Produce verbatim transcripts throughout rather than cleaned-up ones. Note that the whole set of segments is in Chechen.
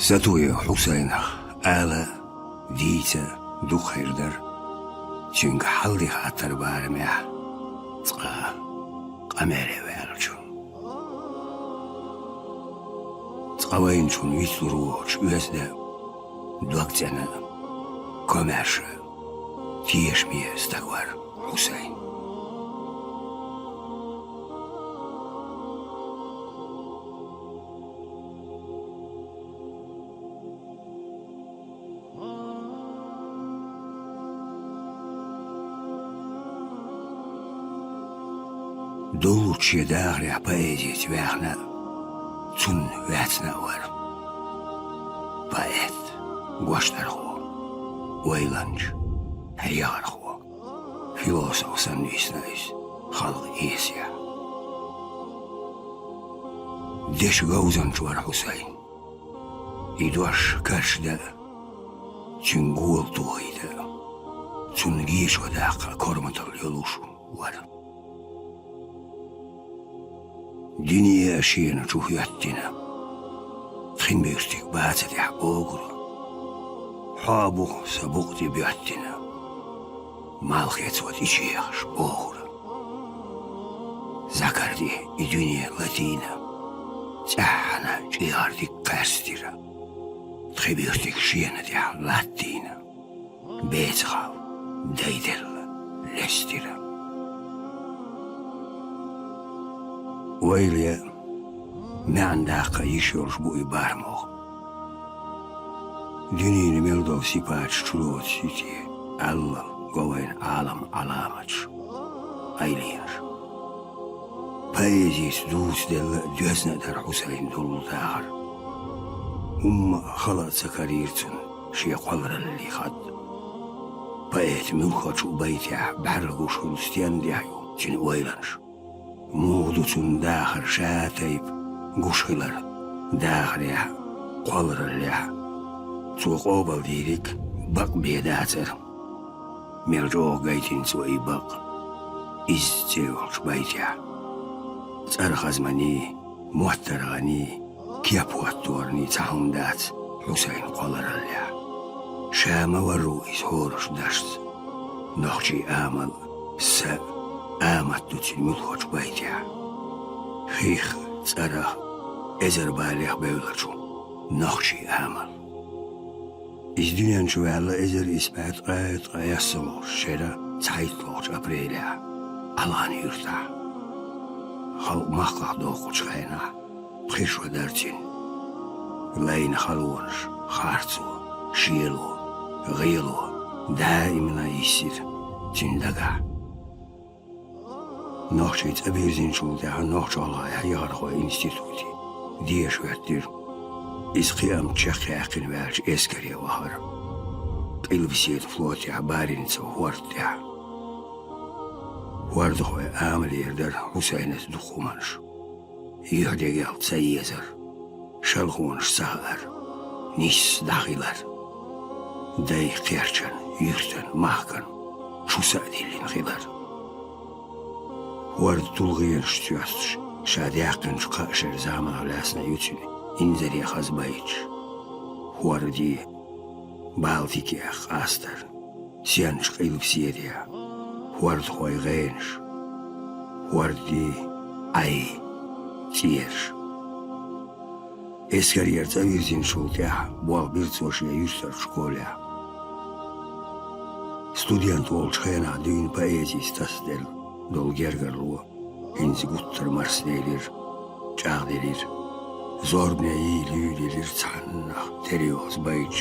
Сатуев Хьусайнах ала а, дийца а дукха хир дара. Цуьнга хьалдиха хаттар барамехь цкъа къамеле ваьллачун. Цкъа вайначун вицлур воцуш оьзда, дог цӀена, комаьрша, тешаме стаг вара Хьусайн. Доллучу шен дахарехь поэзица ваьхна а, цунна ваьцна а вара. Поэт, гочдархо, ойланча, хьехархо, философ санна висна иза халкъан эсехь. Дешан говзанча вара Хьусайн. И дош карча дан а, цуьнан гола тухийта а, цунна гечо даккха а корматалла йолуш вара. Дуьне а шена чу хӀоьттина, тхин буьрстиг баца тӀехь богура. Хьо а бу сан букъа тӀе боьттина, малхе цо тӀечехаш бохура. Закар тӀе и дуьне латийна, цӀеххьана чӀегӀар дика кхаьрстира. Тхин буьрстиг шена тӀехь латтийна, бецахал дайделла лестира. Ойла ян, маьӀна даккха йиш йолуш бу и бархӀ могӀа. Дуьненан мел долу сипаташ чулоцу сите, аьлла го вайна Ӏалам Ӏаламаташ, къайленаш. Поэзица дувцаделла а, доьзна а дара Хьусайн доллу дахар. ХӀумма а, хала а ца карийра цунна шен кхоллараллин хатта. Поэта муьлххачу байтехь бӀаьрла гуш хуьлу стендехь ю цуьнан ойланаш? Муха ду цунна дахар ша тайпа гуш хилар дахарехь а, кхоллараллехь а? Цо къобалдийриг бакъ бен дацара. Мел чӀогӀа гайтина цо и бакъ «Иза» цӀе йолчу байтехь. ЦӀархазманий, моттаргӀаний, кеп хӀотторний цхьа хӀума дац Хьусайн кхоллараллехь. Ша ма варра ву иза хӀоранаш дашца. Нохчийн амал а, са а амат ду цуьнан муьлххачу байтехь. Хих а, цӀарах а, эзар балех а бевллачу нохчийн амал. Иза дуьнен чу ваьлла эзар исс бӀе ткъе ткъайоьсналгӀачу шеран цхьайтталгӀачу апрелехь, Алан-Юьртахь. Халкъ махках доккхучу хенахь, пхи шо дара цуьнан. Лайна халонаш, харцо, шело, гӀело даимна йиссира цуьнан дагахь. Нохчийчу цӀабирзинчул тӀаьхьа нохчалгӀа хьехархойн институте деша хӀоьттира. Иза кхиамца чекхъяьккхина ваьлча эскаре вахара. Къилбаседа флотехь Баренцев хӀорда тӀехь. ХӀордахойн амалера дара Хьусайнас дукха хӀуманаш. Юьхь-дегӀ ца езар, шалхонаш ца хаар, нисса дӀахилар, дайн кхерчан, юьртан, махкан чу са а диллина хилар. ХӀорда тулгӀенаш цоьстуш, ша даьккхинчу кхаа шеран заманах лаьцна ю цуьнан инзаре хаза байташ. ХӀордий, Балтикех къастар, Сенначу къилбаседехь, хӀордахойн гӀенаш, хӀордий, Ӏай, цӀераш. Эскарера цӀавирзинчул тӀаьхьа болх бира цо шен юьртарчу школехь. Студент волчу хенахь дуьйна поэзица тасаделла долу гергарло хӀинца гуттар а марсаделира, чӀагӀделира. Зорбане йий луьйлаелира цхьаннах тера йоцу байташ.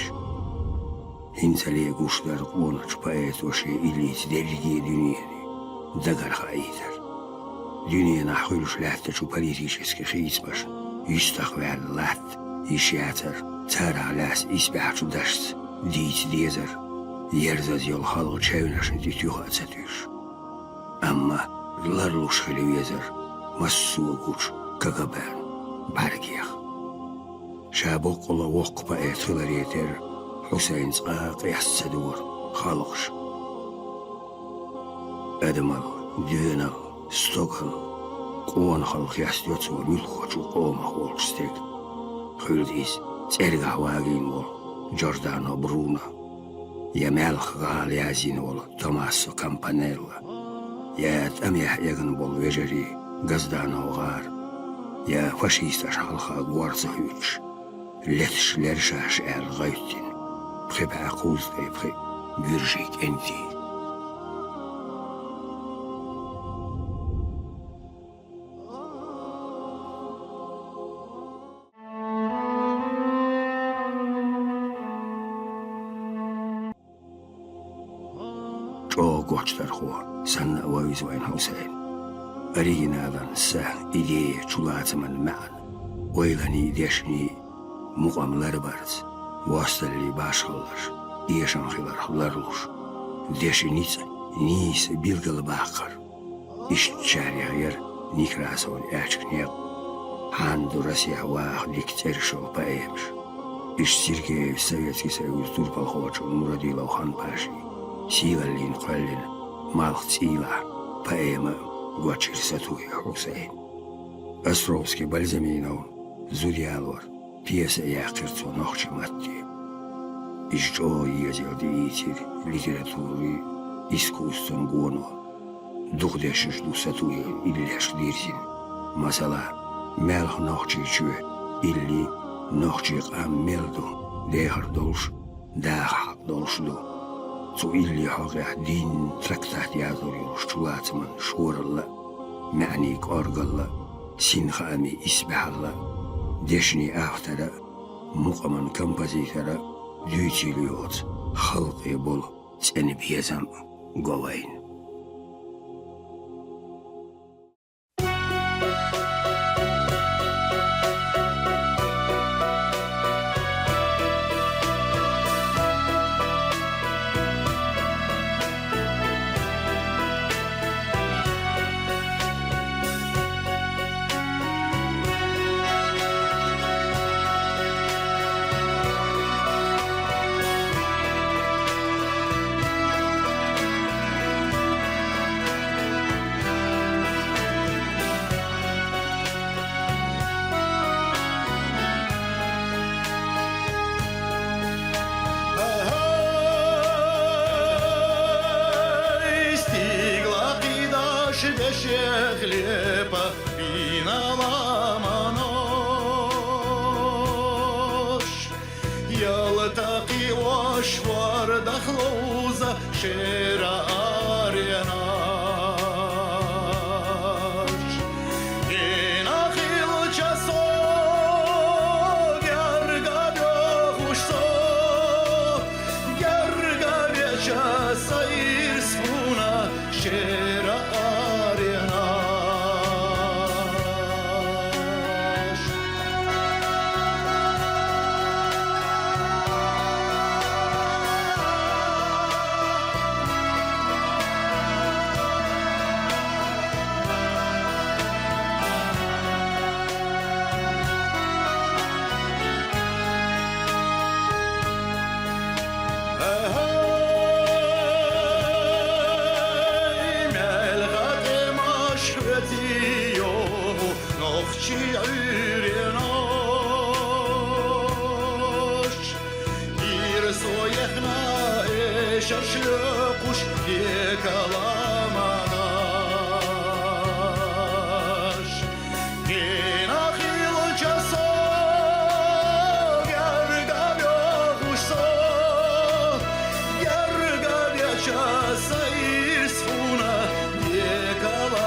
ХӀинцале гуш дара къоначу поэто шен иллица дерриге а дуьнене дагара хаийтар. Дуьненахь хуьлуш лаьттачу политически хийцамашна юьстах ваьлла латта йиш яцара, царах лаьцна исбаьхьчу дашца дийца дезара, ерзаза йолу халкъан чевнашна тӀе туьха а ца туьйсуш. Амма ларлуш хила везара массо а гучу КГБ-н бӀаьргех. Ша боккъала а воккха поэт хиларе терра, Хьусайн цкъа а къеста ца дора халкъаш. Адамалла, доьналла, стогалла, къонахалла хестайо цо муьлххачу къомах волчу стеган. Хуьлда иза цӀергахь вагийна волу Джордано Бруно, я маьлхан гӀала язйина волу Томмасо Кампанелла, я тӀамехь эгна болу вежарий Газдано ГӀара, я фашисташа хьалха гор ца хьуьттуш, леташ лершаш аьлла гӀевттина пхи бӀе кхузткъе пхи гуьржийн кӀентий. ЧӀогӀа гочдархо санна а вевза вайна Хьусайн. Оригиналан са, идея, чулацаман маьӀна, ойланийн дешнийн мукъам ларбарца, восталлин башхаллаш, эшам хиларх ларлуш, деши ницкъ нийса билгалбаккхар. Иштта чарех яра Некрасовн аьчка некъ, хьанна ду Расехь ваха дика цӀераш йолу поэмаш. Иштта Сергеев Советский Союз турпалхочун Мурадилов Ханпашин сийлаллина кхоьллина «Малх цӀийлахь» поэма а гочйира Сатуев Хьусайн. Островский Бальзаминовн «Зуда ялор» пьеса а яьккхира цо нохчийн матте. Иза чӀогӀа езар дийцира литературин, искусстван гоно. Дукха дешнаш ду Сатуевн иллешка дирзина. Масала, «Маьлха Нохчийчоь» илли нохчийн къам мел ду, дехар долуш, даха хьакъ долуш ду. Цу илли хьокъехь дийнна трактат язлур йолуш чулацаман шоралла а, маьӀнийн кӀоргалла а, синхаамийн исбаьхьалла а, дешнийн автора а, мукъаман композитора а дуьйцийла йоцу халкъе болу цӀена безам а го вайна. Стигла кхидаш дешех лепа бина ламанош. Ялта кхиош вардах ловза шера аренаш. Дина хилча со герга боьхуш со, герга веча сайрс хӀуна шера аренаш. Эй, мел гӀатӀемаш хӀоьтийо нохчий Ӏуьйренош. Ира со яхна эшарш лоькхуш декаламанаш. Дина хилча со герга боьхуш со, герга веча сайрс хӀуна декаламанаш.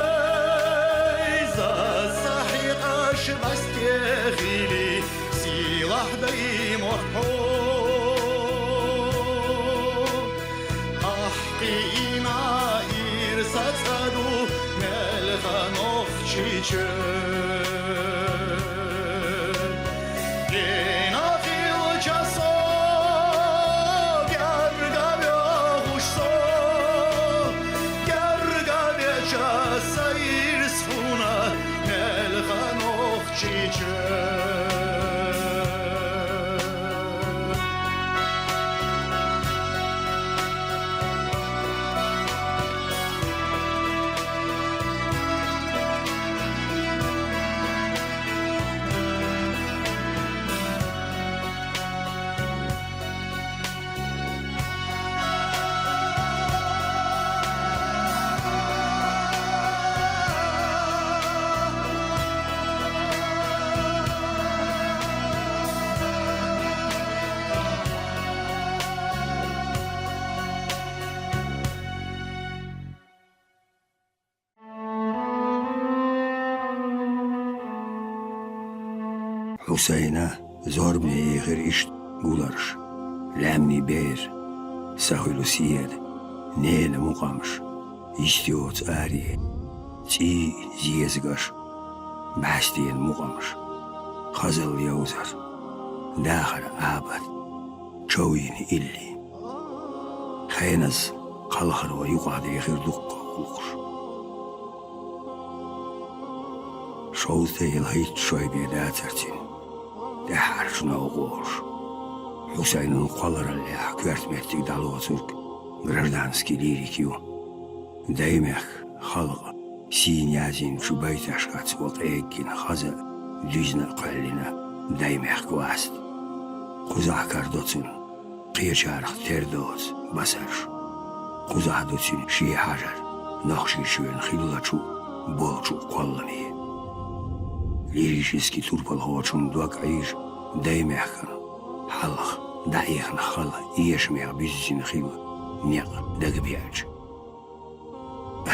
Эй, за сахьикъаш бастехили, сийлахь дай мохь хьо. Ахь кхиийна ирса цӀа ду мелха Нохчийчоь. Дина хилча со Хьусайна зорбане ехира иштта гуларш: лаьмнийн бер, са хуьлу седа, ненан мукъамаш, йист йоцу аре, цӀий, зезагаш, бӀаьстенан мукъамаш, хазалла йовзар, дахаран Ӏабат, чов йина илли. Хеназа кхалхаро юкъахь дехира дуккха гӀуллакхаш. Шовзткъе ялхитталгӀа шой бен дацара цуьнан тӀаьххьарчу новкъа волуш. Хьусайнан кхоллараллехь коьрта меттиг дӀалоцург гражданский лирика ю. Даймехкан халкъан сийна язйинчу байташкахь цо къеггина хаза а, дуьзна а кхоьллина даймехкан васт. Кхузахь карадо цунна кхечарах тера доцу басарш. Кхузахь ду цуьнан шен хьажар Нохчийчоьнан хиллачу а, болчу а кхолламе. Лирически турпалхочун дог Ӏийжа даймехкан хьалха дӀаихна хала эшамех буьззина хилла некъ дагабеача.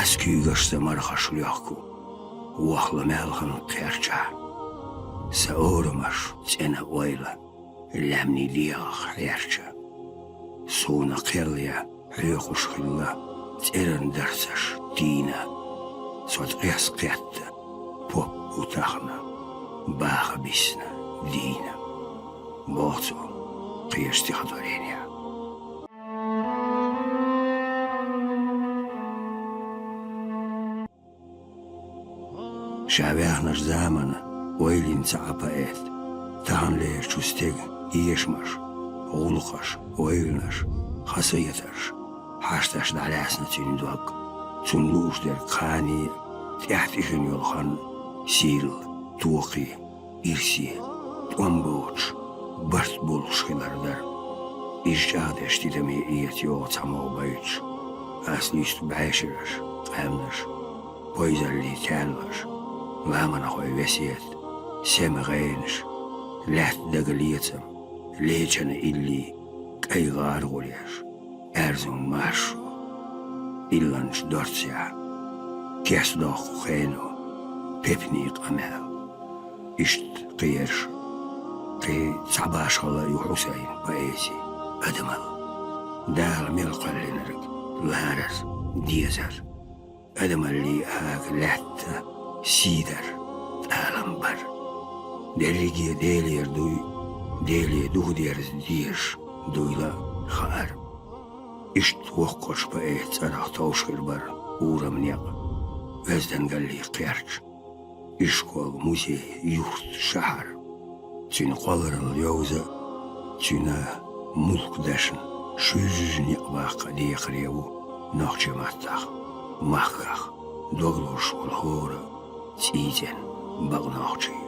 Ас куьйгашца мархаш лоьхку вохла маьлхан кхерчахь. Сан орамаш цӀена ойла лаьмнийн дегӀах хьерча. Суна кхел ян хьоькхуш хилла цӀеран дарцаш дийна. Со ткъес кхетта поп ву тахана, баха бисна дийна, боху цо кхечу стихотворенехь. Ша ваьхначу заманан ойла йина цхьа а поэт, таханлерачу стеган эшамаш, гӀуллакхаш, ойланаш, хасаятарш, хьашташ дӀалаьцна цуьнан дог. Цунна лууш дерг кхане а, тӀаьхьа тӀехь йолу хан, сирла, токхе, ирсе, тӀом боцуш, барт болуш хилар дара. Иза чӀагӀдеш тидаме эца йогӀу цхьаммо гойтуш. Ас луьсту бӀешераш, къаьмнаш, пойзаллий таьлларш, ламанхойн весет, сема гӀенаш, лаьтта дагалецам, лечана илли, кӀай гӀаргӀулеш, аьрзун маршо, илланчу дорцехь, кеста доккху хено, пепний къамел. Иштта кхераш, кхин цхьа башхалла а ю Хьусайнан поэзи, адамалла. Дала мел кхоьллинарг ларар, дезар. Адамаллин ага лаьтта сий дар, тӀалам бар. Дерриге Делера дуй, Деле духадерза дезаш дуйла а хаар. Иштта воккхачу поэтан цӀарах товш хир бара урам, некъ, оьздангаллин кхерч, ишкол, музей, юрт, шахьар. Цуьнан кхолларалла йовза а, цуьнан мулк дашна, шуьйжижа некъ баккха а декхаре ву нохчийн маттахь, махкахь дог лозуш волу хӀора а цӀий цӀена бакъ нохчи.